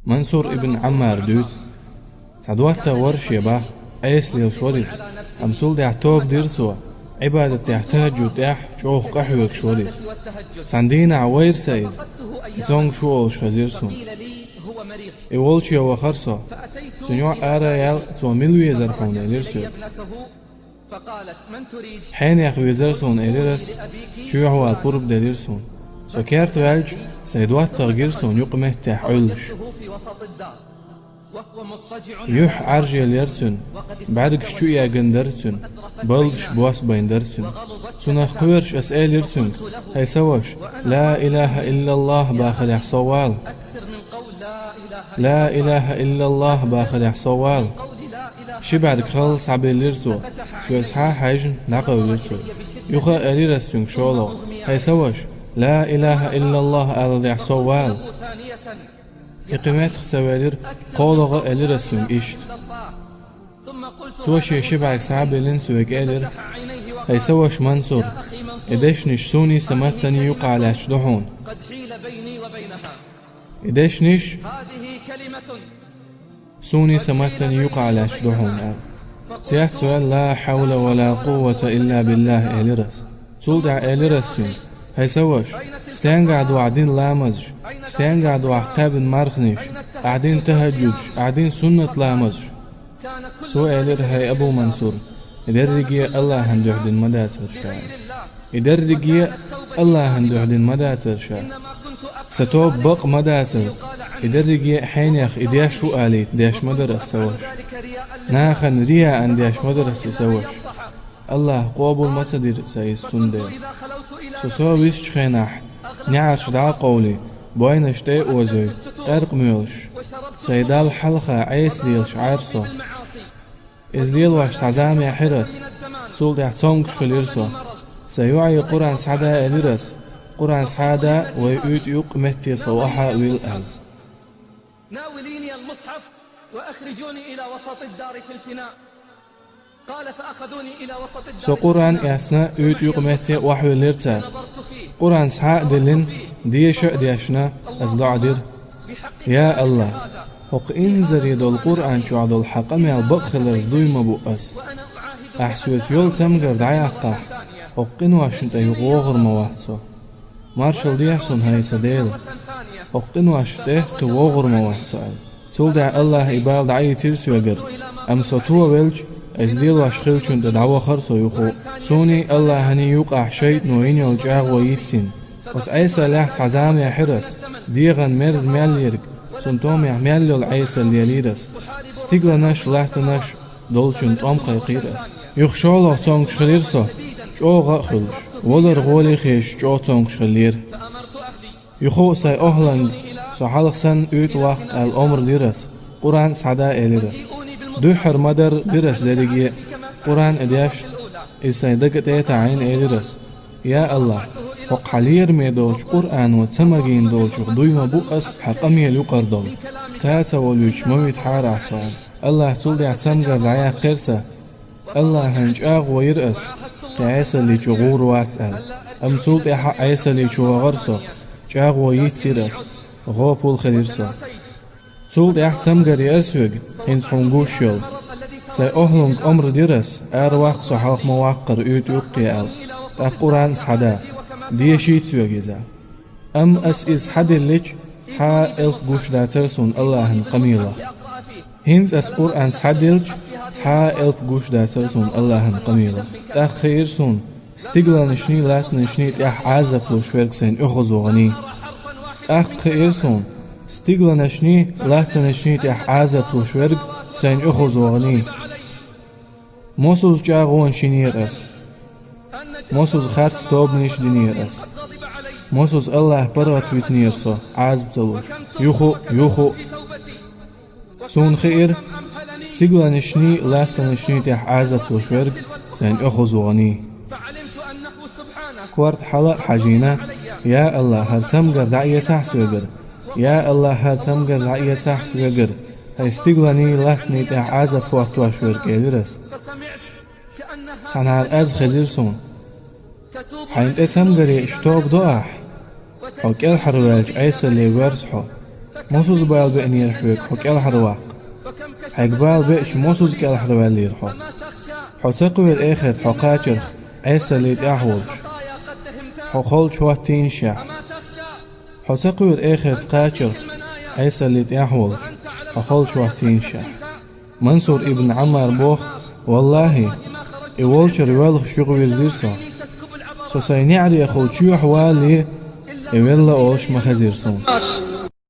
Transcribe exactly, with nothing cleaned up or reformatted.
Мансур ибн Ӏаммара дуьйцу: цхьа доттагӀа вара шен бах, Ӏеса лелаш вара иза, амма цул тӀаьхьа тоба дира цо, Ӏибадатехь, тахӀажжуд тӀехь чӀогӀа къахьоьгуш вара иза. Цхьана дийнахь вайра сан иза, и цомгуш ву олуш хезира суна. И волче вахара со. Цуьнан юкъа ара а яьлла, цо: «Мила везара хьуна?» — элира соьга. «Хьенех везара суна», — элира ас, чоьхьа вала пурба делира суна. Со керта ваьлча, сайн доттагӀа гира суна юкъаметтехь Ӏуьллуш. Юьхь Ӏаьржъелла яра цуьнан, бӀаьргаш чу эгна дара цуьнан, балдаш бос байна дара цуьнан. Цунах кхоьруш ас элира цуьнга: «ХӀай сан ваша, ла илахӀа иллаллахӀ бахарехь сов вала. Ла илахӀа иллаллахӀ бахарехь сов вала». Ши бӀаьрг халла схьабиллира цо, соьга схьа а хьаьжна, дӀакхевлира цо. Юха а элира ас цуьнга шолгӀа: «ХӀай сан ваша, ла илахӀа иллаллахӀ аларехь сов вала». И кхин меттах ца велира, кхоалгӀа а элира ас цуьнга иштта. Цо шен ши бӀаьрг схьа а биллина, соьга элира: «ХӀай сан ваша Мансур, и дешнаш суний сан маттаний юкъахь лаьтташ ду хьуна. И дешнаш суний сан маттаний юкъахь лаьтташ ду хьуна», — аьлла. Цецваьлла: «Ла хьавла ва ла къуввата илла биллахӀ», — элира ас. Цул тӀаьхьа элира ас цуьнга: «ХӀай сан ваша, стенгахь ду ахь дина ламазаш, стенгахь ду ахь кхаьбна марханаш, ахь дина тахӀажжудаш, ахь дина суннат ламазаш?» Цо элира: «ХӀай Абу Мансур, и дерриге а АллахӀан дуьхьа дина ма дацара ша. И дерриге а АллахӀан дуьхьа дина ма дацара ша. Сан тоба бакъ ма дацара, и дерриге а хьенех и деш ву алийта деш ма дара ас, сан ваша. Нахана рияъан деш ма дара ас и, сан ваша. АллахӀа къобал ма ца дира сан иза цундела. Со сов висчу хенахь, неӀарш дӀа а кховлий, бойнаш тӀе а озуьй, къаьркъамоьлуш, сайн Далла хьалха Ӏеса лелаш Ӏара со. Иза лелош цхьа зама яьхьира ас, цул тӀаьхьа цомгуш хилира со. Сайн йоӀе Къуръан схьада элира ас, Къуръан схьада вай уьйтӀа юккъе метте со охьа а вилла», — аьлла. ناوليني المصحف وأخرجوني إلى وسط الدار في الفناء. قال فأخذوني إلى وسط الدار. Со Къуръан эцна уьйтӀа юккъе метте охьавиллира цара. Къуръан схьа а диллина, деша а дешна, ас доӀа дира: «Я АллахӀ, хӀокху инзаре долу Къуръан чохь долу хьан къамел бакъ хиларца дуй ма бу ас. Ахь соьца йолу цамгар дӀаяккхахь, хӀокху къиношна тӀе юха вогӀур ма вац со. Маршалла дехьа суна, хӀай сан Дела, хӀокху къиношна тӀе кхин вогӀур ма вац со», — аьлла. Цул тӀаьхьа АллахӀа и бала дӀаийцира соьгара, амма со товелча, иза лелош хиллачунна тӀе дӀавахара со юха. Суний АллахӀаний юкъахь шайтӀано йина йолу чӀагӀо йицйина. Оцу Ӏесаллехь цхьа зама яьхьира ас, дегӀан мерза мел ерг, цунна томехь мел йолу Ӏесалла лелийра ас. Стигланаш, латтанаш долчунна тӀом кхайкхийра ас. Юха шолгӀа цомгуш хилира со, чӀогӀа а хуьлуш, валар гӀоле хезаш чӀогӀа цомгуш хиллера. Юха а сайн охӀланга со хьалха санна уьйтӀа ваккха аьлла омра дира ас, Къуръан схьада элира ас. Дуьххьара ма-дарра дира ас дерриге а, Къуръан а дешна, иза сайн дага тӀе а таӀийна, элира ас: «Я АллахӀ, хӀокху хьан лераме долчу Къуръано ца магийна долчух дуй ма бу ас хьан къамел юкъара долу. Та ца волуьйтуш ма витахьара ахь со». АллахӀа цул тӀаьхьа цамгар дӀаяьккхира сан. АллахӀан чӀагӀо йира ас, кхин Ӏесалличо гӀур вац аьлла. Амма цул тӀаьхьа Ӏесалличо вахара со, чӀагӀо йицйира ас, гӀопал хилира со. Цул тӀаьхьа цамгар яра соьга, хӀинца хьуна гуш йолу. Сайн охӀлунга омра дира ас, ара ваккха со хьалха ма-ваккхара уьйтӀа юккъе аьлла, тӀаккха Къуръан схьада, дешийта соьга иза. Амма ас иза схьадиллича, цхьа а элп гуш дацара суна АллахӀан къамелах. ХӀинца ас Къуръан схьадиллича, цхьа а элп гуш дацара суна АллахӀан къамелах. ТӀаккха хиира суна стигланашний, латтанашний тӀехь Ӏазап луш верг сайн оьгӀазваханий. ТӀаккха хиира суна стигланашний, латтанашний тӀехь Ӏазап луш верг сайн оьгӀазваханий. Мосазза чӀагӀонаш йинера ас. Мосазза харц тобанаш динера ас. Мосазза АллахӀа паргӀат витинера со, Ӏазап ца луш. Юха а, юха а. Суна хиира стигланашний, латтанашний тӀехь Ӏазап луш верг сайн оьгӀазваханий. Корта хьала а хьажийна: «Я АллахӀ, хӀара цамгар дӀаэцахьа соьгара! Я АллахӀ, хӀара цамгар дӀаэцахьа соьгара! ХӀай стигланий, латтаний тӀехь Ӏазап хӀоттош верг», — элира ас. Цхьанхьара аз хезира суна: «Хьайна тӀе цамгаре иштта тоба до ахь? Хьо кӀелхьарваьлча Ӏесалле воьрзу хьо». Мосаза бала беанера хьога хьо кӀелхьарваккха? Хьайга бала беача, мосаза кӀелхьарваьллера хьо? Хьо ца кхоьру эхарта хьо кхачарх Ӏесаллий тӀехь волуш, хьо халчу хӀоттийначехь? Хьо ца кхоьру эхарта кхачарх Ӏесаллий тӀехь волуш, хьо халчу хӀоттийначехь? Мансур ибн Ӏаммара боху: «Валлахьи, и волчара воьлхуш юхавирзира со. Со сайн неӀарехула чоьхьа валале, и велла олуш ма хезира суна».